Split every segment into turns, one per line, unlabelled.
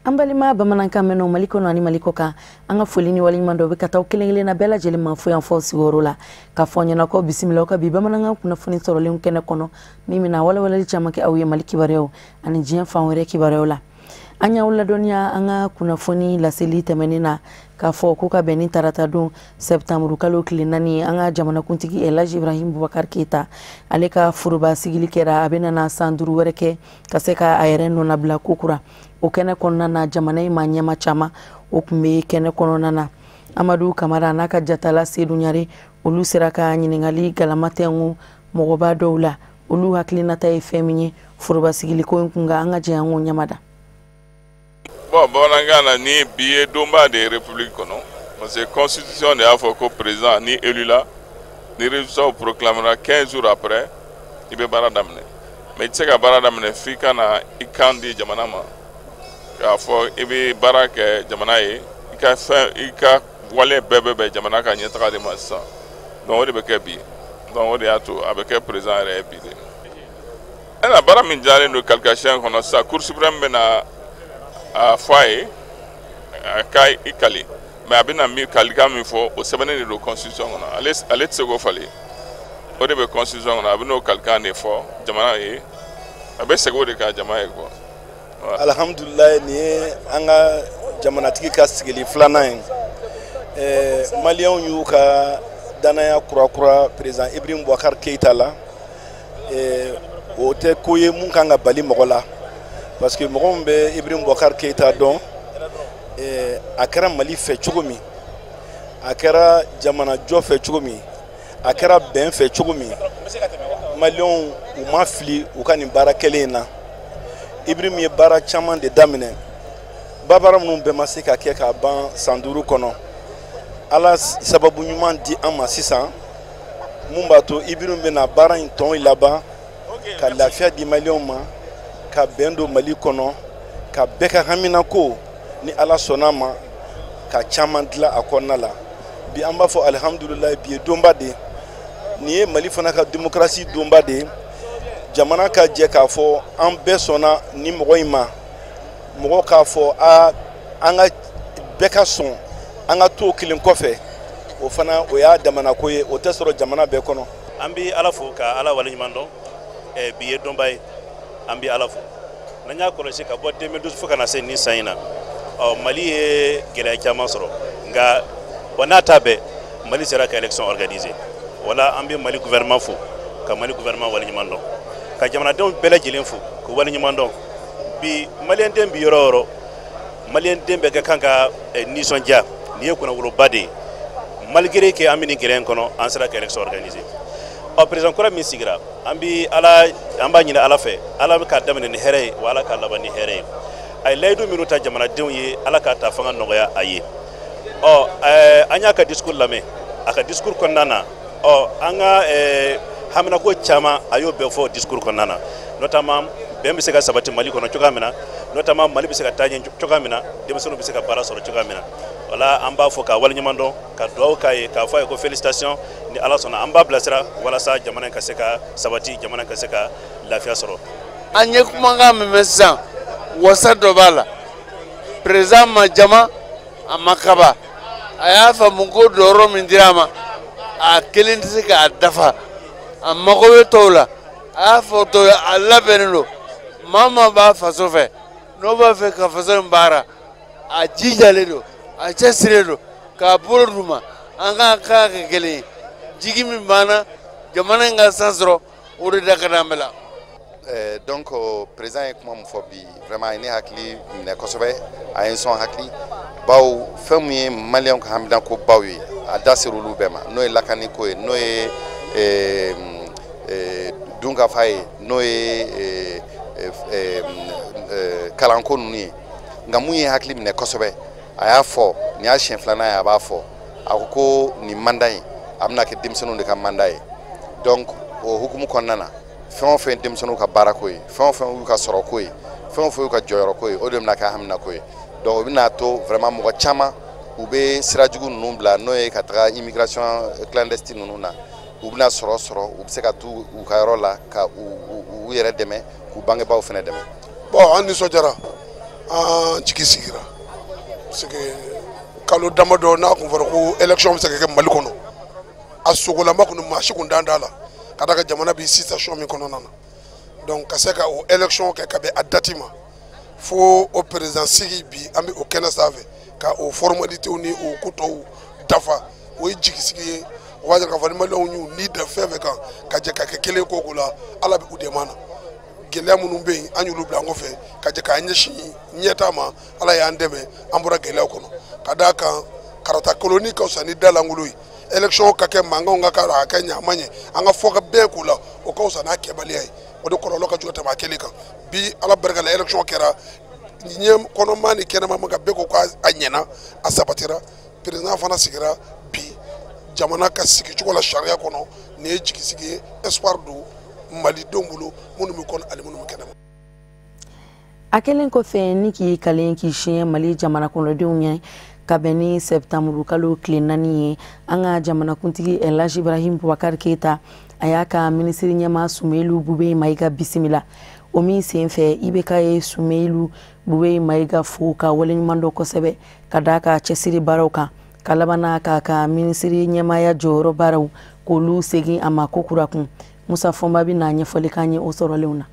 An balima bamanankan mɛnnaw Mali kɔnɔ ani Mali kɔ kan, an ka foli ni waleɲuman dɔ bɛ ka taa kelen kelenna bɛɛ lajɛlen ma fo yan fɔ sigiyɔrɔ la, k'a fɔ ɲɛna ko bisimila aw ka bi bamanankan kunnafoni sɔrɔlenw kɛnɛ kɔnɔ, min bɛna walawalali caman kɛ aw ye Mali kibaruyaw ani diɲɛ fan wɛrɛ kibaruyaw la. An y'aw ladɔnniya an ka kunnafoni laseli tɛmɛnen na k'a fɔ ko ka bɛn ni tarata don septembre kalo tile 4, an ka jamanakuntigi El Hadji Ibrahim Boubacar Keita, ale ka foroba sigili kɛra. A bɛna na san 5 wɛrɛ kɛ ka se ka a yɛrɛ nɔnabila kokura. O kɛnɛ kɔnɔna na, jamana in maa ɲɛma caman o tun bɛ kɛnɛ kɔnɔna na. Amadu Kamara n'a ka jatala Sedu Ɲare, olu sera ka ɲininkali galama tɛngu mɔgɔba dɔw la, olu hakilinata ye fɛn min ye foroba sigiliko in kun kan. An ka jɛ an k'o ɲɛmada.
Bon, bamanankan na, ni bi ye donba de ye république kɔnɔ, parce que constitution de y'a fɔ ko président ni élu la, ni résultat proclamera, 15 jours après i bɛ baara daminɛ. Mais i tɛ se ka baara daminɛ f'i ka na i kan di jamana ma, k'a fɔ i bɛ baara kɛ jamana ye, i ka fɛn, i ka wale bɛɛ bɛ bɛn jamana ka ɲɛtaga de ma sisan. Donc o de bɛ kɛ bi. Donc o de y'a to a bɛ kɛ président yɛrɛ ye bi de. Ɛna baara min diyalen don qualification kɔnɔ sisan, Cour suprême bɛna a fɔ a ye a ka i kali, mais a bɛna min kalikan min fɔ, o sɛbɛnnen de don constitution kɔnɔ. Ale tɛ se k'o falen, o de bɛ constitution kɔnɔ. A bɛ n'o kalikan de fɔ jamana ye, a bɛ segin o de kan jama ye quoi.
Alhamdulilayi, nin ye an ka jamanatigi ka sigili filanan ye. Maliyɛnw y'u ka danaya kurakura président Ibrahim Boubacar Keita la. O tɛ ko ye mun kan ka bali mɔgɔ la, parce que mɔgɔ min bɛ Ibrahim Boubacar Keita dɔn, a kɛra Mali fɛ cogo min, a kɛra jamanajɔ fɛ cogo min, a kɛra bɛn fɛ cogo min, maliyɛnw u ma fili u ka nin baara kɛlen in na. Ibrahim ye baara caman de daminɛ, baara minnu bɛɛ ma se ka kɛ k'a ban san 5 kɔnɔ. Ala sababu ɲuman di an ma sisan mun b'a to Ibrahim bɛna baara in tɔn laban, ka lafiya di maliyɛnw ma, ka bɛn don Mali kɔnɔ, ka bɛɛ ka haminako ni Ala sɔnna ma ka caman dilan a kɔnɔna la. Bi an b'a fɔ alihamudulilayi, bi ye donba de ye. Nin ye Mali fana ka démocratie donba de ye. Jamana ka jɛ k'a fɔ an bɛɛ sɔnna ni mɔgɔ in ma, mɔgɔ k'a fɔ a an ka bɛɛ ka sɔn an ka to kelen kɔfɛ, o fana o y'a damana ko ye, o tɛ sɔrɔ jamana bɛɛ kɔnɔ.
An bɛ Ala fo ka Ala waleɲuman dɔn. Bi ye donba ye, an bɛ Ala fo. N'an y'a kɔlɔsi ka bɔ 2012 fo ka na se nin san in na, ɔ Mali ye gɛlɛya caman sɔrɔ, nka wa n'a ta bɛɛ, Mali sera ka élection organiser. Wala an bɛ Mali gouvernement fo, ka Mali gouvernement waleɲuman dɔn, ka jamanadenw bɛɛ lajɛlen fo k'u waleɲuman dɔn. Bi maliyɛnden bi yɔrɔ o yɔrɔ, maliyɛnden bɛɛ ka kan ka nisɔndiya. Nin ye kunnawoloba de ye. Malgré que an bɛ nin gɛlɛya in kɔnɔ, an sera ka élection organiser. Ɔ président kura min sigira, an bɛ Ala, an b'a ɲini Ala fɛ, Ala bɛ k'a daminɛ ni hɛrɛ ye, wa Ala k'a laban ni hɛrɛ ye. A ye layidu minnu ta jamanadenw ye, Ala k'a ta fanga nɔgɔya a ye. Ɔ an y'a ka discours lamɛn. A ka discours kɔnɔna na, ɔ an ka haminako caman, a y'o bɛɛ fɔ discours kɔnɔna na, notamment bɛn bɛ se ka sabati Mali kɔnɔ cogoya min na, notamment Mali bɛ se ka taa ɲɛ cogoya min na, denmisɛnninw bɛ se ka baara sɔrɔ cogoya min na. Wala an b'a fɔ k'a waleɲuman dɔn, ka dugawu k'a ye, k'a fɔ a ye ko félicitation. Ni Ala sɔnna, an b'a bilasira walasa jamana in ka se ka sabati, jamana in ka se ka lafiya sɔrɔ.
An ye kumakan min mɛn sisan, wasa dɔ b'a la. Président ma jama, a ma kaba, a y'a faamu ko dɔyɔrɔ min dira a ma, a kelen tɛ se k'a dafa, a mago bɛ tɔw la. A y'a fɔ tɔw ye, a labɛnnen don. Maa o maa b'a faso fɛ, n'o b'a fɛ ka faso in baara, a jijalen don, a cɛsirilen don k'a bolo d'u ma. An ka k'a kɛ kelen ye. Jigi min b'an na jamana in ka san sɔrɔ, o de da ka d'an bɛɛ la.
Donc président ye kuma min fɔ bi, vraiment a ye ne hakili minɛ kosɛbɛ, a ye n sɔn hakili, bawo fɛn min ye maliyɛnw ka haminako baw ye, a da sera olu bɛɛ ma, n'o ye lakani ko ye, n'o ye dunkafa ye, n'o ye kalanko ninnu ye. Nka mun ye hakili minɛ kosɛbɛ, a y'a fɔ nin y'a siɲɛ filanan ye, a b'a fɔ, a ko ko nin mandat in a bɛna kɛ denmisɛnninw de ka mandat ye. Donc o hukumu kɔnɔna na, fɛn o fɛn ye denmisɛnninw ka baarako ye, fɛn o fɛn y'u ka sɔrɔko ye, fɛn o fɛn y'u ka jɔyɔrɔko ye, o de bɛna kɛ haminako ye. Donc o bɛna to vraiment mɔgɔ caman u bɛ sira jugu ninnu bila, n'o ye ka taga immigration clandestine ninnu na, u bɛna sɔrɔ, u bɛ se ka t'u u ka yɔrɔ la ka u yɛrɛ dɛmɛ, k'u bangebaaw fana dɛmɛ.
Bon, an nisɔndiyara. An jigi sigira parce que kalo damadɔ n'a kun fɔra ko élection bɛ se ka kɛ Mali kɔnɔ, a sogolama kun maa si kun dan t'a la ka d'a kan jamana bɛ situation min kɔnɔna na. Donc ka se ka o élection kɛ ka bɛn a date ma fo o président sigi bi, an bɛ o kɛnɛ sanfɛ ka o formalité ni o ko tɔw dafa, o ye jigisigi ye. O b'a jira k'a fɔ ni maliyɛnw y'u ni da fɛn fɛn kan ka jɛ ka kɛ kelen ko ko la, Ala bɛ u dɛmɛ an na. Gɛlɛya minnu bɛ yen, an y'olu bila an kɔfɛ ka jɛ k'an ɲɛsin ɲɛtaa ma. Ala y'an dɛmɛ, an bɔra gɛlɛyaw kɔnɔ ka d'a kan karata koloni ka fisa ni da lankolon ye. Élection ka kɛ, mankanw ka k'a la, a ka ɲɛ a ma ɲɛ, an ka fɔ ka bɛn k'o la, o ka fisa n'a kɛbaliya ye. O de kɔlɔlɔ ka jugu ka tɛmɛ a kɛlen kan. Bi Ala barika la, élection kɛra ɲɛ kɔnɔma ni kɛnɛma ma ka bɛɛ ko k'a ɲɛna, a sabatira. Président fana sigira bi jamana ka sigicogo la sariya kɔnɔ. Nin ye jigisigi ye, espoir don malidenw bolo, minnu bɛ kɔnɔ ani minnu bɛ kɛnɛma.
A kɛlen kɔfɛ ni k'i kalen k'i siɲɛ Mali jamana kɔnɔdenw ɲɛ ka bɛn ni sɛptanburu kalo tile 4 ye, an ka jamanakuntigi Elhaji Ibrahim Boubacar Keita a y'a ka minisiri ɲɛmaa Soumeylou Boubèye Maïga bisimila. O min senfɛ, IBK ye Soumeylou Boubèye Maïga fo ka waleɲuman dɔn kosɛbɛ ka d'a ka cɛsiri baaraw kan, ka labanna k'a ka minisiri ɲɛmaaya jɔyɔrɔ baaraw k'olu segin a ma ko kura kun. Musa Fɔnba bɛ na ɲɛfɔli k'an ye o sɔrɔlenw na.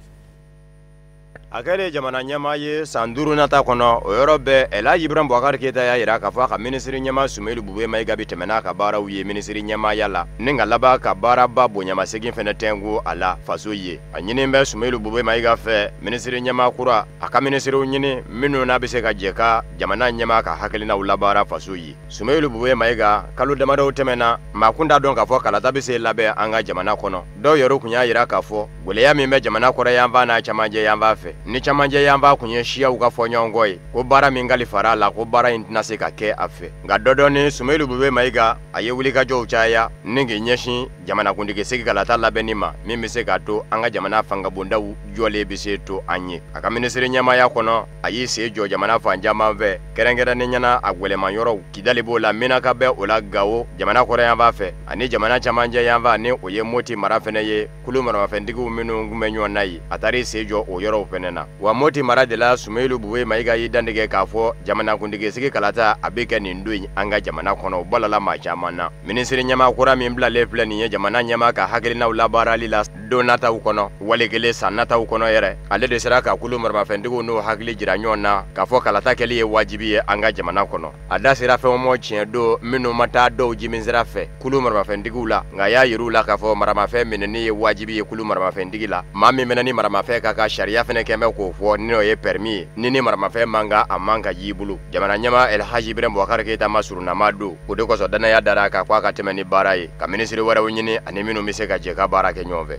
A kɛlen jamana ɲɛmaa ye san 5 nata kɔnɔ, o yɔrɔ bɛɛ Elhaji Ibrahim Boubacar Keita y'a jira k'a fɔ a ka minisiri ɲɛmaa Soumeylou Boubèye Maïga bi tɛmɛ n'a ka baaraw ye minisiri ɲɛmaaya la, ni ka laban ka baaraba bonyamasegin fɛnɛ tɛnku a la faso ye. A ɲini bɛ Soumeylou Boubèye Maïga fɛ, minisiri ɲɛmaa kura, a ka minisiriw ɲini minnu n'a bɛ se ka jɛ ka jamana ɲɛmaa ka hakilinaw labaara faso ye. Soumeylou Boubèye Maïga, kalo damadɔw tɛmɛna, maa kun t'a dɔn k'a fɔ kalata bɛ se labɛn an ka jamana kɔnɔ. Dɔw yɛrɛ kun y'a jira k'a fɔ gɛlɛya min bɛ jamana kɔrɔ yanfan n'a camancɛ yanfan fɛ, ni camancɛ yanfan kun ye siyaw ka fɔ ɲɔgɔn kɔ ye, ko baara min kalifara a la, ko baara in tɛna se ka kɛ a fɛ. Nka dɔdɔɔni Soumeylou Boubèye Maïga a ye wulikajɔw caya ni k'i ɲɛsin jamanakuntigi sigi kalata labɛnni ma, min bɛ se k'a to an ka jamana fangabondaw jɔlen bɛ se to an ye. A ka minisiri ɲɛmaaya kɔnɔ, a y'i sen jɔ jamana fan caman fɛ, kɛrɛnkɛrɛnnen ɲɛna a gwɛlɛman yɔrɔw. Kidali b'o la, Menaka bɛ o la, Gawo jamana kɔrɔ yanfan fɛ ani jamana camancɛ yanfan ni o ye Moti mara fɛnɛ ye, kulu maramafɛntigiw minnu kun bɛ ɲɔgɔn na yen, a taar'i sen jɔ o yɔrɔw fɛnɛ na. Wa Moti mara de la, Soumeylou Boubèye Maïga y'i dantigɛ k'a fɔ jamanakuntigi sigi kalata a bɛ kɛ nin don in an ka jamana kɔnɔ. O balala maa caman na. Minisiri ɲɛmaa kura min bilalen filɛ nin ye jamana ɲɛmaa ka hakilinaw labaarali la don nataw kɔnɔ, wali kelen san nataw kɔnɔ yɛrɛ, ale de sera ka kulu maramafɛntigiw n'o hakili jira ɲɔgɔn na k'a fɔ kalata kɛli ye wajibi ye an ka jamana kɔnɔ. A da sera fɛn o tiɲɛ don minnu ma taa dɔw jiminsira fɛ kulu maramafɛntigiw la, nka a y'a yir'u la k'a fɔ maramafɛn minɛni ye wajibi ye kulu maramafɛntigi la. Maa min mɛnɛ ni maramafɛn ka ka sariya fɛnɛ kɛn bɛ k'o fɔ, n'o ye permis ye, ni maramafɛn man kan, a man ka y'i bolo. Jamana ɲɛmaa Elhaji Ibrahim Boubacar Keita ma surunnama don, o de kosɔn danaya dara a kan k'a ka tɛmɛ ni baara ye, ka minisiri wɛrɛw ɲini ani minnu bɛ se ka jɛ ka baara kɛ ɲɔgɔn fɛ.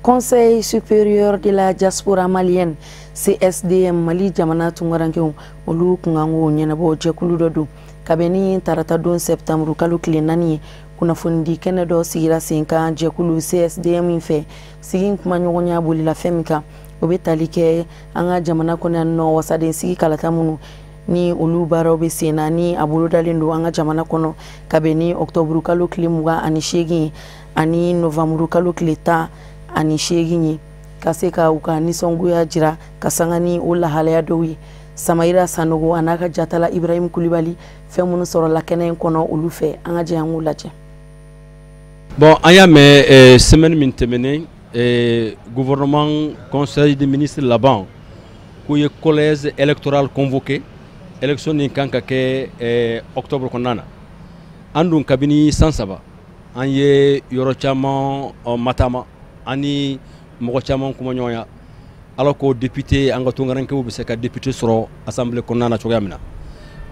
Conseil supérieur de la diaspora malienne CSDM, Mali jamana tunkarankew olu kunkanko ɲɛnabɔ jɛkulu dɔ don. Kabini tarata don sɛptanburu kalo tile 4 ye, kunnafonidi kɛnɛ dɔ sigira sen kan jɛkulu CSDM fɛ. Sigi kumaɲɔgɔnya bolila fɛn min kan, o bɛ tali kɛ an ka jamana kɔnɔ yan nɔ wasaden sigi kalata minnu ni olu baaraw bɛ sen na, ni a bolodalen don an ka jamana kɔnɔ kabini ɔkutɔburu kalo tile 28 ani novanburu kalo tile 18 ye, ka se ka u ka nisɔngoya jira ka sanga ni o lahalaya dɔw ye. Samayira Sanogo a n'a ka jatala Ibrahim Kulibali, fɛn minnu sɔrɔla kɛnɛ in kɔnɔ olu fɛ, an ka jɛ an k'u lajɛ.
Bon, an y'a mɛn semaine min tɛmɛnen, gouvernement conseil des ministres laban k'u ye collège électoral convoqué, élection nin kan ka kɛ octobre kɔnɔna na. An dun kabini san 3 an ye yɔrɔ caman matama, an ni mɔgɔ caman kumaɲɔgɔnya, ala ko député an ka tunkarankew bɛ se ka député sɔrɔ assemblée kɔnɔna na cogoya min na.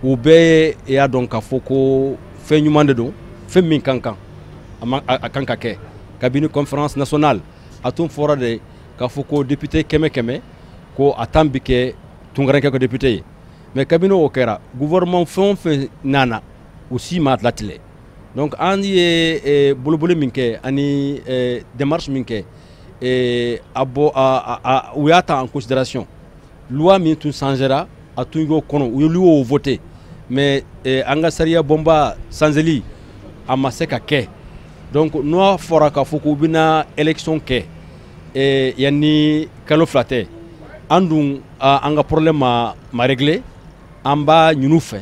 U bɛɛ y'a dɔn k'a fɔ ko fɛn ɲuman de don, fɛn min kan kan a kan ka kɛ. Kabini conférence nationale a tun fɔra de k'a fɔ ko député 100 100 ko a 10 bɛ kɛ tunkarankɛ ka député ye. Mais kabini o kɛra, gouvernement fɛn o fɛn nana, o si ma latigɛ. Donc an ye boloboli min kɛ ani démarche min kɛ, a bɔ u y'a ta en considération. Loi min tun changera, a tun y'o kɔnɔ, u ye y'o voté, mais an ka sariya bonba changeli a ma se ka kɛ. Donc n'o fɔra k'a fɔ k'u bɛna élection kɛ yanni kalo 2 tɛ, An dun an ka problème ma réglé, an b'a ɲini u fɛ,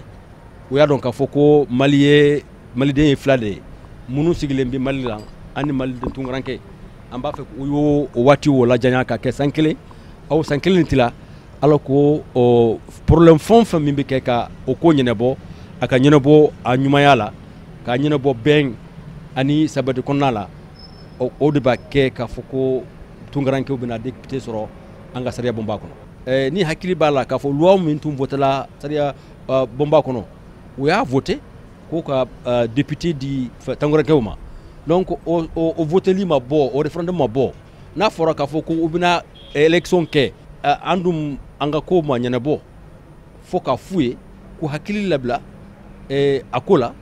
u y'a dɔn k'a fɔ ko Mali ye maliden ye fila de ye, minnu sigilen bɛ Mali la ani maliden tunkarankɛ. An b'a fɛ u y'o o waati o lajanya ka kɛ san kelen, aw san kelen tila ala ko o problème fɛn o fɛn min bɛ kɛ ka o ko ɲɛnabɔ, a ka ɲɛnabɔ a ɲumanya la, k'a ɲɛnabɔ bɛn ani sabati kɔnɔna la. O de b'a kɛ k'a fɔ ko tunkarankɛw bɛna député sɔrɔ an ka sariya bonba kɔnɔ. Ni hakili b'a la k'a fɔ loi min tun votela sariya bonba kɔnɔ, u y'a voté ko ka député di tunkarankɛw ma. Donc o voteli ma bɔ, o référendum ma bɔ. N'a fɔra k'a fɔ ko u bɛna élection kɛ, an dun an ka ko ma ɲɛnabɔ, fo k'a f'u ye k'u hakili labila a ko la.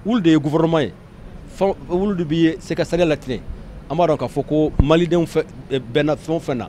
Olu de ye gouvernement ye, olu de bɛ se ka sariya latigɛ. An b'a dɔn k'a fɔ ko malidenw bɛnna fɛn o fɛn na,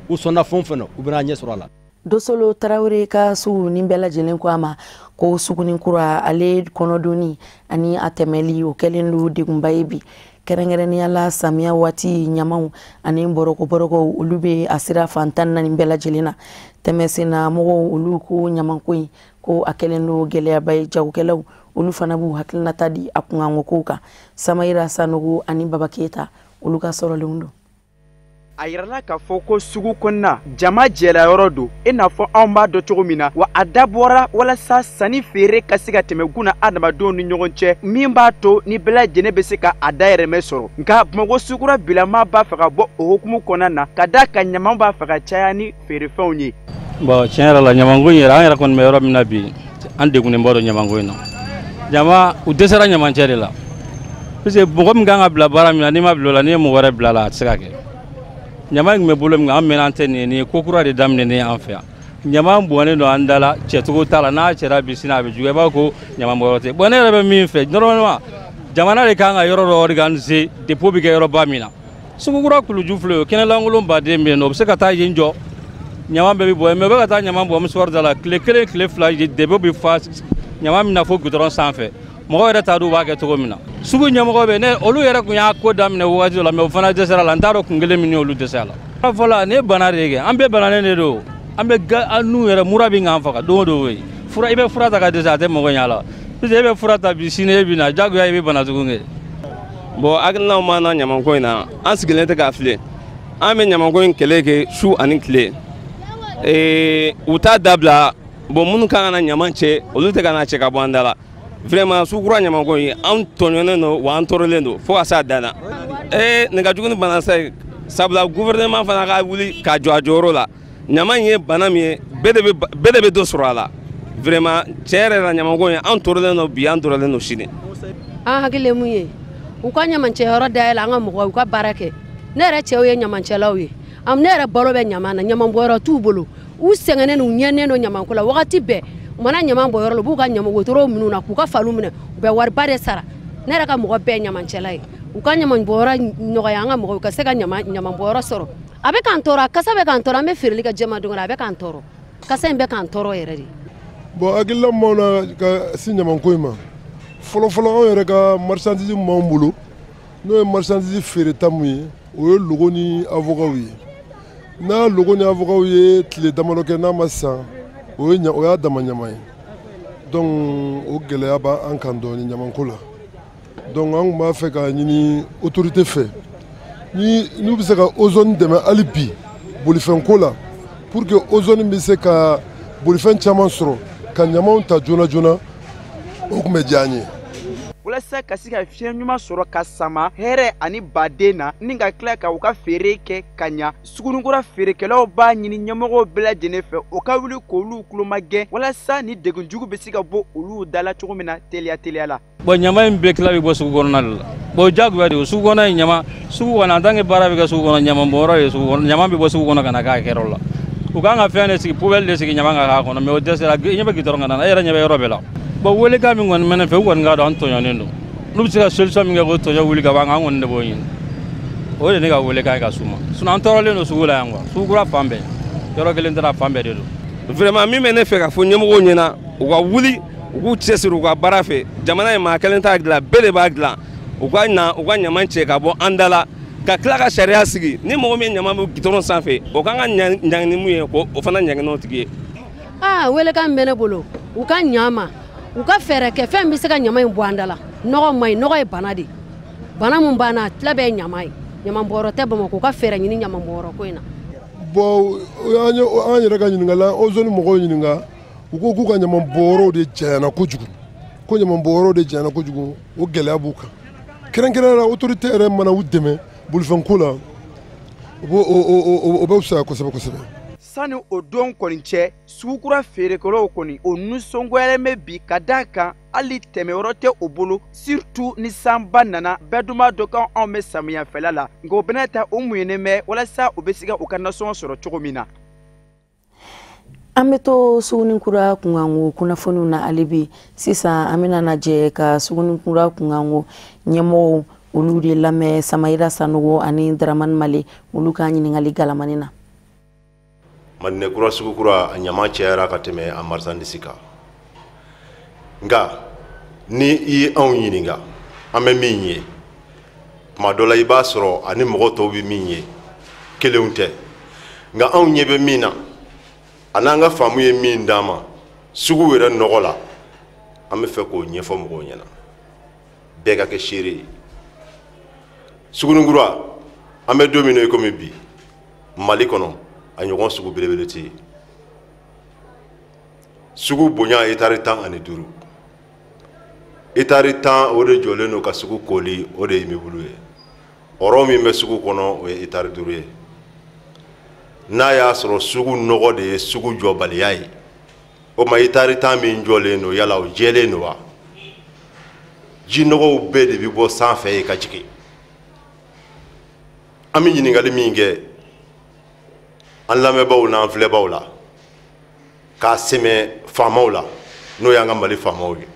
u sɔnna fɛn o fɛn na, u bɛna ɲɛ sɔrɔ a la.
Dosolo Tarawele ka sugu ni bɛɛ lajɛlen ko a ma ko Suguninkura, ale kɔnɔdonni ani a tɛmɛli o kɛlen don degunba ye bi, kɛrɛnkɛrɛnnenya la samiya waati. Ɲamaw ani bɔrɔkɔ bɔrɔkɔw, olu bɛ a sira fan 14 bɛɛ lajɛlen na. Tɛmɛsenna mɔgɔw, olu ko ɲamanko in ko a kɛlen don gɛlɛyaba ye. Jagokɛlaw, olu fana b'u hakilinata di a kunkanko kow kan. Samayira Sanogo ani Baba Keyita, olu ka sɔrɔlenw don.
A yirala k'a fɔ ko sugu kɔnɔna jama jɛla yɔrɔ don, i n'a fɔ anw b'a dɔn cogo min na wa. A dabɔra walasa sanni feere ka se ka tɛmɛ gunna adamadenw ni ɲɔgɔn cɛ, min b'a to ni bɛɛ lajɛlen bɛ se ka a dayɛrɛmɛ sɔrɔ. Nka Bamakɔ sugukura bilama b'a fɛ ka bɔ o hukumu kɔnɔna na, ka d'a kan ɲama b'a fɛ ka caya ni feerefɛnw ye.
Bon, tiɲɛ yɛrɛ la, ɲamanko in yɛrɛ, an yɛrɛ kɔni bɛ yɔrɔ min na bi, an degunnenba don ɲamanko in na. Ɲama, u dɛsɛra ɲamancɛ de la, parce que mɔgɔ min kan ka bila baara min na, n'i ma bila o la, n'i ye mɔgɔ wɛrɛ bila a la, a tɛ se ka kɛ. Ɲama in tun bɛ bolo min kan, an mɛnna, an tɛ nin ye. Nin ye ko kura de daminɛnen an fɛ yan. Ɲama bɔnnen don an da la, cɛcogo t'a la. N'a cɛra bi, sini a bɛ juguya, i b'a fɔ ko ɲama bɔyɔrɔ tɛ. Bon, ne yɛrɛ bɛ min fɛ, normalement jamana de kan ka yɔrɔ dɔ organiser, dépôt bɛ kɛ yɔrɔba min na. Sugukura kuluju filɛ, o kɛnɛlankolon baden bɛ yen nɔ, o bɛ se ka taa yen jɔ, ɲama bɛɛ bɛ bɔ yen. Mais u bɛ ka taa ɲama bɔ musuwari da la, tile kelen, tile fila, dépôt bɛ fa ɲama min na fo goudron sanfɛ. Mɔgɔw yɛrɛ t'a dɔn u b'a kɛ cogo min na. Sugu ɲɛmɔgɔ bɛ ne, olu yɛrɛ tun y'a ko daminɛ wagati dɔ la, mais o fana dɛsɛra la. N t'a dɔn kun kelen min y'olu dɛsɛ a la. Fɔlɔ, nin ye bana de ye kɛ, an bɛɛ bananen de don. An bɛ ga an n'u yɛrɛ mura bɛ k'an faga don o don. Ye fura, i bɛ fura ta ka dɛsɛ, a tɛ mɔgɔ ɲɛ a la, parce que e bɛ fura ta bi, sini e bɛ na, jagoya i bɛ bana tugun kɛ.
Bon, hakilinaw m'an na ɲamanko in na. An sigilen tɛ k'a filɛ, an bɛ ɲamanko in kɛlɛ kɛ su ani tile, u t'a dabila. Bon, minnu kan ka na ɲaman cɛ, olu tɛ ka na cɛ ka bɔ an da la. Vraiment, sugukura ɲamanko in, an tɔɲɔnen don wa an tɔɔrɔlen don fo ka s'a dan na. Nin ka jugu ni banasa ye, sabula gouvernement fana ka wuli k'a jɔ a jɔyɔrɔ la. Ɲama in ye bana min ye, bɛɛ de bɛ dɔ sɔrɔ a la. Vraiment, tiɲɛ yɛrɛ la, ɲamanko in, an tɔɔrɔlen don bi, an tɔɔrɔlen don sini.
An hakili ye mun ye, u ka ɲamancɛyɔrɔ dayɛlɛ, an ka mɔgɔw u ka baara kɛ. Ne yɛrɛ cɛw ye ɲamancɛlaw ye, ne yɛrɛ balo bɛ ɲama na. Ɲamanbɔyɔrɔ t'u bolo, u sɛgɛnnen u ɲɛnen don ɲamanko la wagati bɛɛ. U mana ɲama bɔ yɔrɔ la, u b'u ka ɲama wotorow minɛ u na k'u ka faliw minɛ, u bɛ wariba de sara. Ne yɛrɛ ka mɔgɔ bɛɛ ye ɲamancɛla ye. U ka ɲamanbɔyɔrɔ nɔgɔya an ka mɔgɔw ka se ka ɲamanbɔyɔrɔ sɔrɔ. A bɛ k'an tɔɔrɔ, a kasa bɛ k'an tɔɔrɔ. An bɛ feereli kɛ jɛma don, a bɛ k'an tɔɔrɔ, kasa in bɛ k'an tɔɔrɔ yɛrɛ de.
Bon, hakilina min b'anw na ka se ɲamanko in ma, fɔlɔfɔlɔ, anw yɛrɛ ka marchandise min b'anw bolo, n'o ye marchandise feereta mun ye, o ye logo ni avocat ye. N'a logo ni avocat ye tile damadɔ kɛ, n'a ma san, o ye o y'a dama ɲama ye. Donc o gɛlɛya b'an kan dɔɔni ɲamanko la. Donc an tun b'a fɛ k'a ɲini autorité fɛ, ni n'u bɛ se ka Ozone dɛmɛ hali bi bolifɛnko la, pour que Ozone bɛ se ka bolifɛn caman sɔrɔ ka ɲamaw ta joona joona, o tun bɛ diya an ye.
Walasa ka se ka fiɲɛ ɲuman sɔrɔ ka sama hɛrɛ ani baden na, ni ka tila ka u ka feere kɛ ka ɲa, Suguninkura feerekɛlaw b'a ɲini ɲɛmɔgɔw bɛɛ lajɛlen fɛ, o ka wuli k'olu tulomagɛn, walasa ni degun jugu bɛ se ka bɔ olu da la cogo min na teliya teliya la.
Bon, ɲama in bɛɛ tila bɛ bɔ sugu kɔnɔna de la. Bon, jagoya de o sugu kɔnɔ ye ɲama sugu kɔnɔ, en tant que baara bɛ kɛ sugu kɔnɔ, ɲama bɔyɔrɔ ye sugu kɔnɔ, ɲama bɛ bɔ sugu kɔnɔ ka na k'a kɛyɔrɔ la. U kan ka fɛn de sigi, poubelle de sigi, ɲama ka k'a kɔnɔ, mais o dɛsɛra. I ɲɛ bɛ goudron kan na, e yɛrɛ ɲɛ bɛ yɔrɔ bɛɛ la. Bon, welekan min kɔni bɛ ne fɛ, u kɔni k'a dɔn an tɔɲɔnen don. N'u bɛ se ka solution min kɛ k'o tɔɲɔ wuli ka bɔ an kan, an kɔni de b'o ɲini. O de ne ka welekan ye ka s'u ma. Sinon an tɔɔrɔlen don sugu la yan quoi, sugu kura fan bɛɛ, yɔrɔ kelen tɛ, fan bɛɛ de don.
Vraiment, min bɛ ne fɛ ka fɔ ɲɛmɔgɔw ɲɛna, u ka wuli, u k'u cɛsiri u ka baara fɛ. Jamana ye maa kelen t'a dilan, bɛɛ de b'a dilan. U ka na u ka ɲama cɛ ka bɔ an da la. Ka tila ka sariya sigi ni mɔgɔ min ɲama bɛ gidɔrɔn sanfɛ, o kan ka ɲangi ni mun ye, o fana ɲangi n'o tigi ye.
Aa, welekan bɛ ne bolo, u ka ɲa ma, u ka fɛɛrɛ kɛ fɛn bɛ se ka ɲama in bɔ an da la. Nɔgɔ man ɲi, nɔgɔ ye bana de, bana mun b'an na, tila bɛɛ ye ɲama ye. Ɲamanbɔyɔrɔ tɛ Bamakɔ, u ka fɛɛrɛ ɲini ɲamanbɔyɔrɔ ko in na.
Bon, an yɛrɛ ka ɲininkali la, ozone mɔgɔw ɲininka, u ko k'u ka ɲamanbɔyɔrɔw de janyana kojugu, ko ɲamanbɔyɔrɔw de janyana kojugu, o gɛlɛya b'u kan. Kɛrɛnkɛrɛnnenya la, autorité yɛrɛ mana u dɛmɛ bolifɛnko la, o bɛ fisaya kosɛbɛ kosɛbɛ.
Sani o don kɔni cɛ, sugukura feerekɛlaw kɔni o nisɔngoyalen bɛ bi, ka d'a kan hali tɛmɛyɔrɔ tɛ o bolo, surtout ni sanba nana. Bɛɛ dun b'a dɔn k'anw bɛ samiyɛfɛla la, nka o bɛna ta o muɲunen bɛ walasa u bɛ se ka u ka nasɔngɔ sɔrɔ cogo min na.
An bɛ to Suguninkura kunkanko kunnafoniw na hali bi. Sisan an bɛna lajɛ ka Suguninkura kunkanko ɲɛmɔgɔw olu de lamɛn, Samayira Sanogo ani Daramani Male, olu ka ɲininkali galamani na.
Madinɛkura sugukura, a ɲama cayara ka tɛmɛ a marchandise kan. Nka ni i ye anw ɲininka, an bɛ min ye tuma dɔ la, i b'a sɔrɔ ani mɔgɔ tɔw bɛ min ye kelenw tɛ. Nka anw ɲɛ bɛ min na, a n'an ka faamu ye min d'an ma sugu yɛrɛ nɔgɔ la, an bɛ fɛ k'o ɲɛfɔ mɔgɔw ɲɛna, bɛɛ ka kɛ seere ye. Suguninkura, an bɛ don min na i komi bi, Mali kɔnɔ a ɲɔgɔn sugu belebele tɛ yen. Sugu bonya etari 15, etari 10 o de jɔlen don ka sugu koli, o de ye immeuble ye. Ɔrɔ min bɛ sugu kɔnɔ, o ye etari 5 ye. N'a y'a sɔrɔ sugu nɔgɔ de ye sugu jɔbaliya ye, o ma etari 10 min jɔlen don, yala o jɛlen don wa? Ji nɔgɔw bɛɛ de bɛ bɔ sanfɛ yen ka jigin. An bɛ ɲininkali min kɛ an lamɛnbaaw n'an filɛbaaw la, k'a sɛmɛ faamaw la, n'o y'an ka Mali faamaw ye,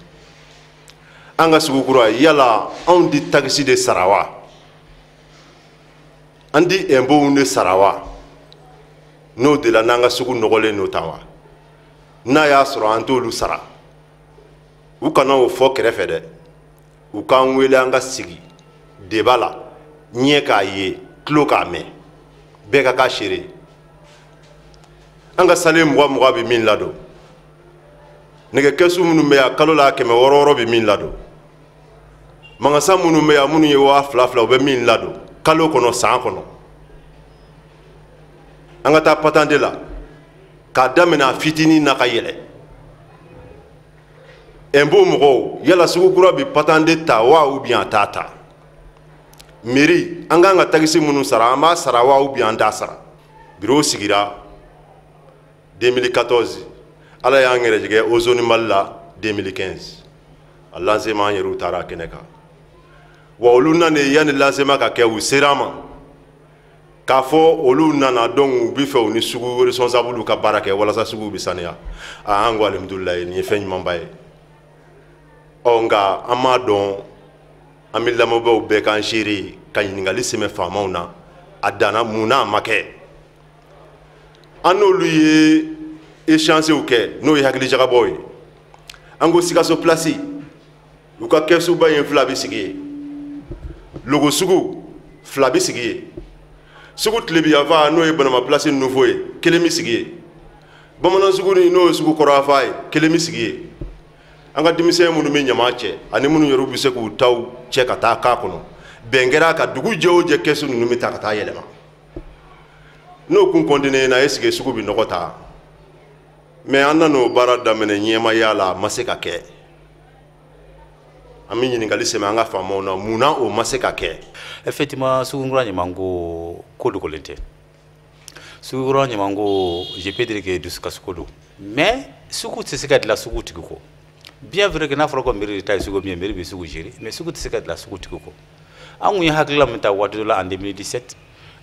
an ka sugukura, yala anw di takisi de sara wa? An di ɛnpow de sara wa? N'o de la n'an ka sugu nɔgɔlen n'o ta wa? N'a y'a sɔrɔ an t'olu sara, u kana o fɔ kɛrɛfɛ dɛ, u k'an wele an ka sigi débat la, ɲɛ k'a ye, tulo k'a mɛn, bɛɛ ka k'a seere. An ka salen 20 20 bɛ min ladon, nɛgɛkɛsu minnu bɛ yan kalo la 600 600 bɛ min ladon, magasan minnu bɛ yan minnu ye 2000 2000, u bɛ min ladon kalo kɔnɔ, san kɔnɔ. An ka taa patante la k'a daminɛ a fitinin na ka yɛlɛ. Ɛnpo mɔgɔw, yala sugukura bɛ patante ta wa ou bien a t'a ta? Mairie, an k'an ka takisi minnu sara, an b'a sara wa ou bien an t'a sara? Bureau sigira 2014, Ala y'an gɛrɛjɛgɛ Ozone Mali la 2015, a lancement an yɛrɛw taara kɛnɛ kan. Wa olu nana yanni lancement ka kɛ, u sera an ma k'a fɔ olu nana, donc u bɛ fɛ u ni sugu responsable ka baara kɛ walasa sugu bɛ saniya. A an ko alihamudulilayi, nin ye fɛn ɲumanba ye. Ɔ nka an m'a dɔn, an bɛ lamɛnbaaw bɛɛ k'an seere ka ɲininkali sɛmɛ faamaw na, a danna mun na a ma kɛ? An n'olu ye échangew kɛ, n'o ye hakilijagabɔw ye. An ko Sikaso place, u ka kɛsuba in 2 bɛ sigi yen, Logo sugu 2 bɛ sigi yen, sugu tilebiyanfan n'o ye Banama place nouveau ye, 1 bɛ sigi yen, Bamanan sugu ni n'o ye sugu kɔrɔyanfan ye, 1 bɛ sigi yen. An ka denmisɛn minnu bɛ ɲama cɛ ani minnu yɛrɛ bɛ se k'u taw cɛ ka taa k'a kɔnɔ, bɛn kɛra ka dugu jɛ o jɛ, kɛsu ninnu bɛ ta ka taa yɛlɛma. N'o kun continué na, est ce que sugu bɛ nɔgɔ ta? Mais an nan'o baara daminɛ ɲɛmaya la, a ma se ka kɛ. An bɛ ɲininkali sɛmɛ an ka faamaw na, mun na o ma se ka kɛ?
Effectivement, Suguninkura ɲamanko ko dogolen tɛ. Sugukura ɲamanko, je peux dire que dusukasiko don, mais sugu tɛ se ka dilan sugu tigi kɔ. Bien vrai que n'a fɔra ko mairie de ta ye sugu min ye, mairie bɛ sugu gérer, mais sugu tɛ se ka dilan sugu tigi kɔ. An kun ye hakilila min ta waati dɔ la en 2017,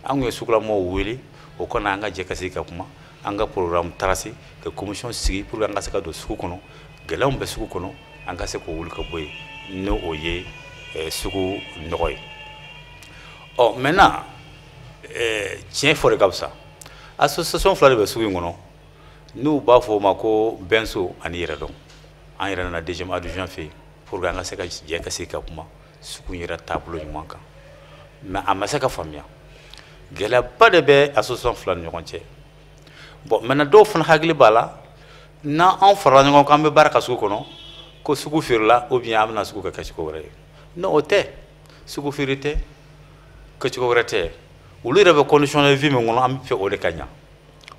an kun ye sugulamɔgɔw wele o kɔnɔ, an ka jɛ ka sigi ka kuma, an ka programme tracé, ka commission sigi pour que an ka se ka don sugu kɔnɔ, gɛlɛyaw bɛ sugu kɔnɔ, an ka se k'o wuli ka bɔ yen, n'o o ye sugu nɔgɔ ye. Ɔ maintenant, tiɲɛ fɔ de ka fisa. Association 2 de bɛ sugu in kɔnɔ, n'u b'a fɔ o ma ko Bɛnso ani Yɛrɛdɔn. An yɛrɛ nana deuxième adjoint fɛ yen pour que an ka se ka jɛ ka sigi ka kuma sugu in yɛrɛ taabolo ɲuman kan. Mais a ma se ka faamuya. Gɛlɛyaba de bɛ association fila ni ɲɔgɔn cɛ. Bon, maintenant dɔw fana hakili b'a la, n'an farala ɲɔgɔn kan, an bɛ baara ka sugu kɔnɔ, ko sugu feerela ou bien an bɛna sugu kɛ kɛcogo wɛrɛ ye. Non, o tɛ. Sugu feere tɛ, kɛcogo wɛrɛ tɛ. Olu yɛrɛ bɛ condition de vie min kɔnɔ, an bɛ fɛ o de ka ɲa.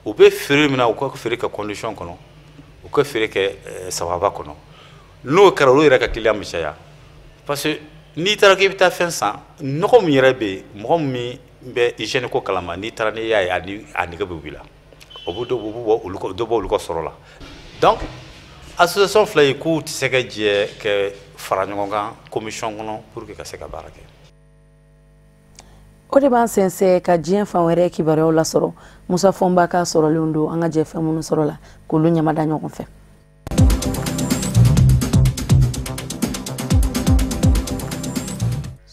U bɛ feere min na, u ka feere kɛ condition kɔnɔ, u ka feere kɛ sababa kɔnɔ. N'o kɛra, olu yɛrɛ ka client bɛ caya. Parce que n'i taara k'i bɛ taa fɛn san, nɔgɔ min yɛrɛ bɛ yen, mɔgɔ min bɛ hygiène ko kalama, n'i taara n'i y'a ye, a nege bɛ wuli la. O bɛ dɔ bɔ olu ka sɔrɔ la. Donc association fila in k'u tɛ se ka jɛ ka fara ɲɔgɔn kan commission kɔnɔ pour que ka se ka baara kɛ.
O de b'an sɛnsɛn ka diɲɛ fan wɛrɛ kibaruyaw lasɔrɔ. Musa Fɔnba ka sɔrɔlenw don, an ka jɛ fɛn minnu sɔrɔ la k'olu ɲamada ɲɔgɔn fɛ.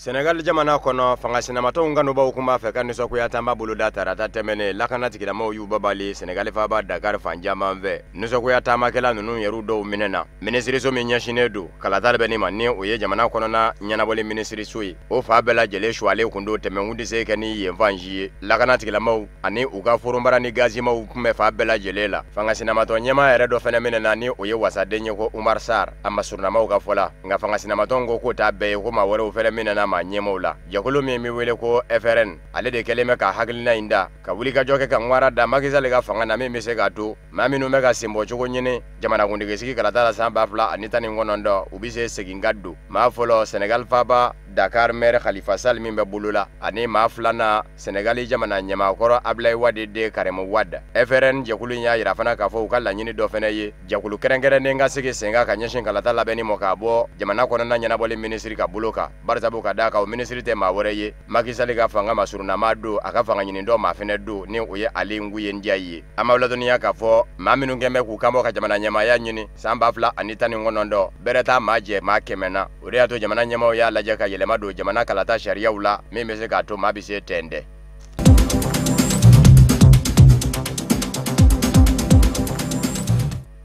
Senegal jamana kɔnɔ, fanga sinamatɔnw kanubaw kun b'a fɛ ka nisɔngoya tanba boloda tarata tɛmɛnen. Lakana tigilamaw y'u babali Senegal faaba Dakar fan caman fɛ. Nisɔngoya taamakɛla ninnu yɛrɛ dɔw minɛna. Minisiriso min ɲɛsinnen don kalata bɛ ma, ni o ye jamana kɔnɔna ɲɛnabɔli minisiriso ye, o fa bɛɛ lajɛlen suwalen kun don. Tɛmɛnkun tɛ se kɛ ni yen fan si ye. Lakana tigilamaw ani u ka foronbara ni gazimaw kun bɛ fa bɛɛ lajɛlen la. Fanga sinamatɔ ɲɛmaa yɛrɛ dɔ fɛnɛ minɛna, ni o ye wasaden ye ko Umar Sar, a masurunamaw ka fɔ la. Nka fanga sinamatɔnw ko k'o t'a bɛɛ ye, ko maa wɛrɛw fɛnɛ minɛna maa ɲɛmaw la. Jɛkulu min bɛ wele ko FRN, ale de kɛlen bɛ ka hakilina in da ka wulikajɔ kɛ ka ŋwara da Macky Sall ka fanga na, min bɛ se k'a to maa minnu bɛ ka senbɔcogo ɲini jamanakuntigi kalata la san 2019, u bɛ se segin ka don. Maa fɔlɔ, Senegal faaba Dakar maire Khalifa Sall min bɛ bolo la, ani maa filanan, Senegal jamana ɲɛmaakɔrɔ Abdoulaye Wade den Karim Wade. FRN jɛkulu in y'a yira fana k'a fɔ u ka laɲini dɔ fana ye jɛkulu kɛrɛnkɛrɛnnen ka sigi sen kan ka ɲɛsin kalata labɛnni ma k'a bɔ jamana kɔnɔna ɲɛnabɔli minisiri ka bolo kan. Barisabu ka d'a kan, o minisiri tɛ maa wɛrɛ ye, Macky Sall ka fanga masurunama don, a ka fanga ɲini dɔ maa fɛnɛ don, ni o ye Aly Ngouille Ndiaye ye. An b'aw ladɔnniya k'a fɔ maa minnu kɛn bɛ k'u kanbɔ ka jamana ɲɛmaaya ɲini san 2019, bɛrɛ t'a maa jɛ maa 100 na. O de y'a to jamana ɲɛmaaw y'a lajɛ ka yɛlɛma don jamana kalata sariyaw la, min bɛ se k'a to maa bɛ se tɛntɛn.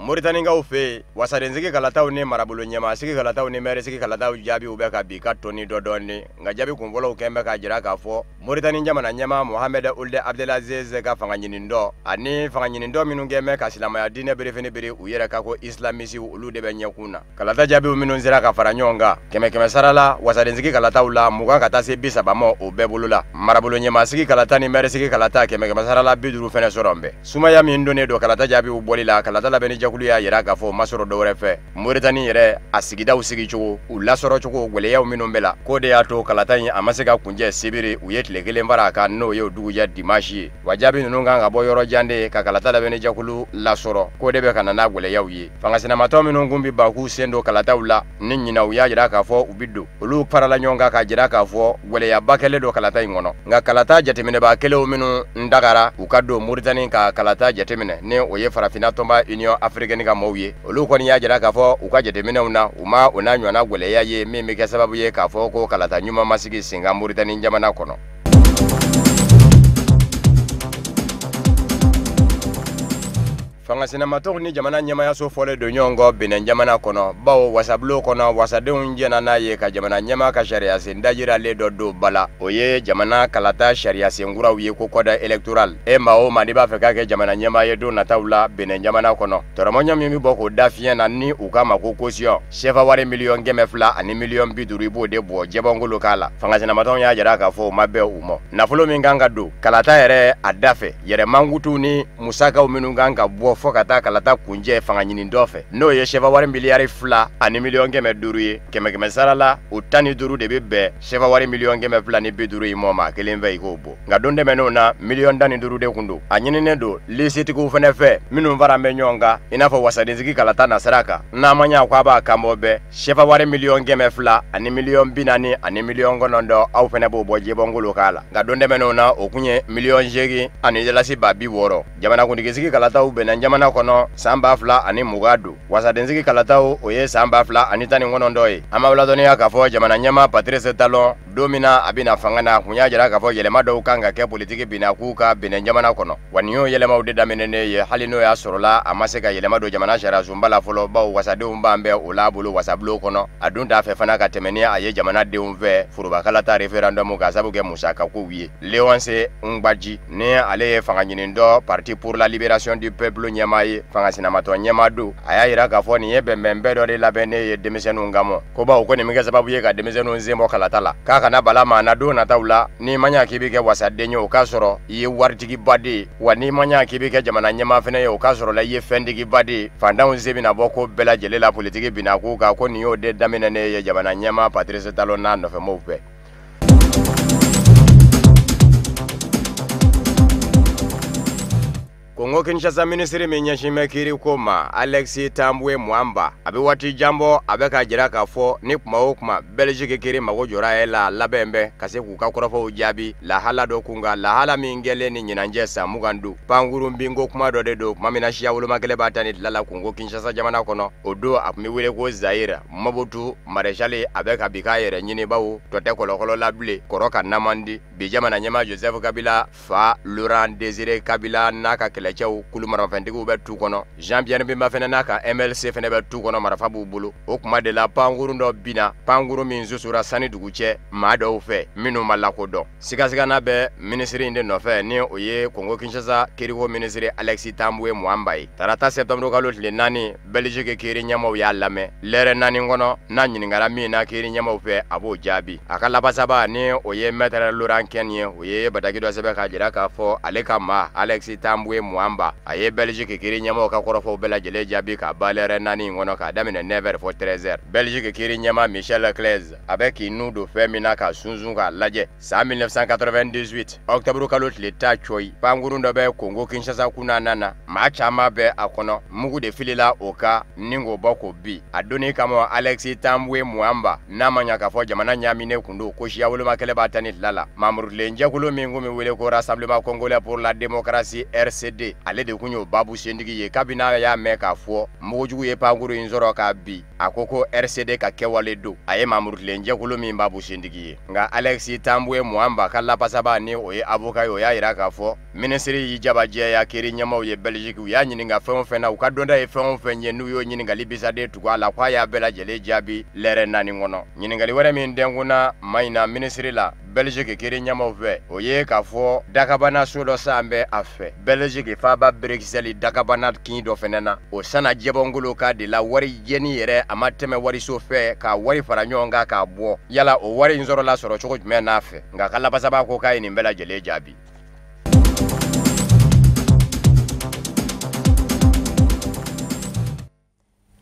Moritanikaw fɛ yen, wasadensigi kalataw ni marabolo ɲɛmaasigi kalataw ni mɛrisigi kalataw jaabiw bɛ ka bi ka tɔni dɔ dɔɔni. Nka jaabi kunfɔlɔw kɛn bɛ k'a jira k'a fɔ Moritani jamana ɲɛmaa Mohamed Ould Abdelaziz ka fanga ɲinindɔ ani fanga ɲinindɔ minnu kɛn bɛ ka silamɛya diinɛ berefini biri u yɛrɛ kan ko islamisiw, olu de bɛ ɲɛkun na. Kalata jaabiw minnu sera ka fara ɲɔgɔn kan, 100 sara la, wasadensigi kalataw la 20 ka taa se 30 ma, o bɛɛ bolo la. Marabolo ɲɛmaasigi kalata ni mɛrisigi kalata, 100 sara la 50 fɛnɛ sɔrɔ bɛ. Sumaya min donnen don kalata jaabiw bɔli la, kalata labɛnni jɛkulu y'a yira k'a fɔ o ma sɔrɔ dɔwɛrɛ fɛ, Moritani yɛrɛ a sigidaw sigicogo, u lasɔrɔcogo, gwɛlɛyaw minnu bɛ la, k'o de y'a to kalata in a ma se ka kunjɛ sibiri. U ye tile kelen fara a kan, n'o ye o dugujɛ dimanche ye. Wa jaabi ninnu kan ka bɔ yɔrɔ jan de ka kalata labɛnni jɛkulu lasɔrɔ, k'o de bɛ ka na n'a gwɛlɛyaw ye. Fanga sinamatɔ minnu kun bɛ ban k'u sen don kalataw la ni ɲinan, u y'a jira k'a fɔ u bɛ don, olu farala ɲɔgɔn kan k'a jira k'a fɔ gwɛlɛyaba kɛlen don kalata in kɔnɔ. Nka kalata jateminɛbaa kelenw minnu dagara u ka don Moritani ka kalata jateminɛ, ni o ye farafinna tɔnba Union africaine ka maaw ye, olu kɔni y'a jira k'a fɔ u ka jateminɛw na, u ma o n'a ɲɔgɔnna gwɛlɛya ye min bɛ kɛ sababu ye k'a fɔ ko kalata ɲuman ma sigi sen kan Moritani jamana kɔnɔ. Fanga sinamatɔw ni jamana ɲɛmayaso fɔlen don ɲɔgɔn kɔ Benin jamana kɔnɔ, bawo wasabulon kɔnɔ wasadenw jɛnna n'a ye ka jamana ɲɛmaa ka sariyasen dajiralen dɔ don ba la. O ye jamana kalata sariyasen kuraw ye ko code électoral. E maa o maa n'i b'a fɛ k'a kɛ jamana ɲɛmaa ye don nataw la Benin jamana kɔnɔ, tɔrɔmɔɲɔ min bɛ bɔ k'o da fiɲɛ na ni u k'a ma ko caution, sefa wari 200 000 050 000, i b'o de bɔ jɛbɔnkolo k'a la. Fanga sinamatɔw y'a jira k'a fɔ o ma bɛn u ma. Nafolo min kan ka don kalata yɛrɛ a da fɛ, yɛrɛ mankutu ni musakaw minnu kan ka bɔ fɔ ka taa kalata kunjɛ fanga ɲini dɔ fɛ, n'o ye sefa wari 2 500 000 ye, 100 sara la, o 15 de bɛ bɛn sefa wari 250 000 in mɔ maa kelen fɛ i k'o bɔ. Nka don tɛmɛnenw na 15 000 de kun don. A ɲininen don lisitigiw fɛnɛ fɛ minnu fara bɛ ɲɔgɔn kan i n'a fɔ wasadensigi kalata nasira kan, n'a ma ɲa k'a b'a kan bɔ bɛɛ, sefa wari 240 000 9 aw fɛnɛ b'o bɔ jɛbɔnkolo k'a la. Nka don tɛmɛnenw na o kun ye 8 060 000. Jamanakuntigisigi kalataw bɛnna jamana kɔnɔ san 2020 don. Wasadensigi kalataw o ye san 2019 ye. An b'aw ladɔnniya k'a fɔ jamana ɲɛmaa Patrice Talon Don min na a bɛna fanga na, a kun y'a jira k'a fɔ yɛlɛma dɔw kan ka kɛ politiki binna k'u ka Benin jamana kɔnɔ. Wa nin y'o yɛlɛmaw de daminɛnen ye, hali n'o y'a sɔrɔla a ma se ka yɛlɛma don jamana sariyasunba la fɔlɔ, bawo wasadenw b'an bɛɛ o la bolo wasabulon kɔnɔ. A dun t'a fɛ fana ka tɛmɛ ni a ye jamanadenw fɛ forobakalata référendum k'a sabu kɛ musakakow ye. Léonce Ngbaji, ni ale ye fanga ɲini dɔ Parti pour la libération du peuple ɲɛmaa ye, fanga sinamatɔ ɲɛmaa don, a y'a jira k'a fɔ nin ye bɛnbɛnbɛn dɔ de labɛnnen ye denmisɛnninw kama, ko bawo ko nin bɛ kɛ sababu ye ka denmisɛnninw sen bɔ kalata la, k'a kana bala maa na don nataw la. N'i ma ɲa k'i bɛ kɛ wasaden ye, o k'a sɔrɔ i ye waritigiba de ye, wa n'i ma ɲa k'i bɛ kɛ jamana ɲɛmaa fɛnɛ ye, o k'a sɔrɔ la i ye fɛntigiba de ye. Fantanw sen bɛna bɔ ko bɛɛ lajɛlen la politiki binna k'u kan, ko nin y'o de daminɛnen ye jamana ɲɛmaa Patrice Talon n'a nɔfɛmɔgɔw fɛ. Kongo Kinshasa minisiri min ɲɛsin bɛ kiiri ko ma, Alexis Tambwe Mwamba, a bɛ waati jan bɔ a bɛ ka jira k'a fɔ ni kuma o kuma Belgique kiiri mago jɔra e la, labɛn bɛ ka se k'u ka kɔrɔfɔw jaabi lahala dɔ kun kan, lahala min kɛlen ni ɲinanjɛ san 20 don. Pankurun binko kuma dɔ de don, tuma min na siya woloma kɛlɛ b'a 12 la Kongo Kinshasa jamana kɔnɔ. O don a tun bɛ wele ko Zaire Mobutu Maréchal, a bɛ ka bi k'a yɛrɛ ɲini, bawo tɔ tɛ kɔlɔkɔlɔ la bilen, kɔrɔ ka na man di. Bi jamana ɲɛmaa Joseph Kabila fa Laurent Désiré Kabila n'a ka kɛlɛcɛw kulu marafɛntigiw bɛ tu kɔnɔ. Jean Pierre Bemba fɛnɛ n'a ka MLC fɛnɛ bɛ tu kɔnɔ, marifa b'u bolo. O kuma de la pankurun dɔ binna, pankurun min susura sani dugu cɛ maa dɔw fɛ minnu ma lakodɔn. Sigasigana bɛ minisiri in de nɔfɛ, ni o ye Kongo Kinshasa kiriko minisiri Alexis Tambwe Mwamba ye. Tarata septembre kalo tile 4, Belgique kiiri ɲɛmaaw y'a lamɛn lɛrɛ 4 kɔnɔ. N'a ɲininkara min na kiiri ɲɛmaaw fɛ, a b'o jaabi. A ka labasaba, ni o ye maître Laurent Ken ye, o ye bataki dɔ sɛbɛn k'a jira k'a fɔ ale ka maa Alexis Tambwe Mwamba, a ye Belgique kiiri ɲɛmaaw ka kɔrɔfɔw bɛɛ lajɛlen jaabi k'a ban lɛrɛ 4 in kɔnɔ, k'a daminɛ 9h fɔ 13h. Belgique kiiri ɲɛmaa Michel Claise, a bɛ k'i nu don fɛn min na k'a sunsun k'a lajɛ. San 1998 octobre kalo tile 10 cɔyi, pankurun dɔ bɛ Kongo Kinshasa kunna na, maa caman bɛ a kɔnɔ, mugu de filila o kan ni k'o bɔ k'o bin. A donni kama Alexis Tambwe Mwamba, n'a ma ɲa k'a fɔ jamana ɲaaminen kun don, ko siya woloma kɛlɛ b'a 12 la. Mamurulen jɛkulu min kun bɛ wele ko Rassemblement congolais pour la démocratie RCD, ale de kun y'o babu sentigi ye. Kabini a y'a mɛn k'a fɔ mugujugu ye pankurun in sɔrɔ k'a bin, a ko ko RCD ka kɛwale don, a ye mamurulen jɛkulu min babu sentigi ye. Nka Alexis Tambwe Mwamba ka lapasaba, ni o ye avocat ye, o y'a jira k'a fɔ minisiri y'i jabajɛya kiiri ɲɛmaaw ye Belgique. U y'a ɲininka fɛn o fɛn na, u ka dɔnta ye fɛn o fɛn ye, n'u y'o ɲininkali bisaden tugu a la, k'a y'a bɛɛ lajɛlen jaabi lɛrɛ 4 kɔnɔ. Ɲininkali wɛrɛ min dɛnkunna maa in na minisiri la Belgique kiiri ɲɛmaaw fɛ, o ye k'a fɔ dakabana so dɔ san bɛ a fɛ Belgique faaba Bruxelles, dakabana kin dɔ fɛnɛ na. O sanna jɛbɔngolo ka de la wari jɛni yɛrɛ, a ma tɛmɛ wariso fɛ ka wari fara ɲɔgɔn kan k'a bɔ. Yala o wari in sɔrɔla sɔrɔ cogo jumɛn n'a fɛ? Nka ka labasaba ko k'a ye nin bɛɛ lajɛlen jaabi.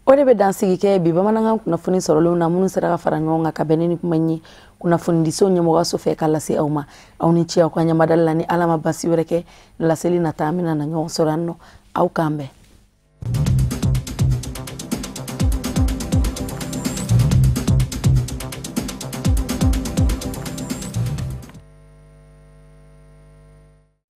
O de bɛ dansigi kɛ bi bamanankan kunnafoni sɔrɔlenw na, minnu sera ka fara ɲɔgɔn kan ka bɛn ni kuma ye kunnafonidiso ɲɛmɔgɔso fɛ ka lase aw ma. Aw ni ce aw ka ɲamadali la, ni Ala ma basi wɛrɛ kɛ laseli nata, an bɛna na ɲɔgɔn sɔrɔ yan nɔ. Aw k'an bɛn.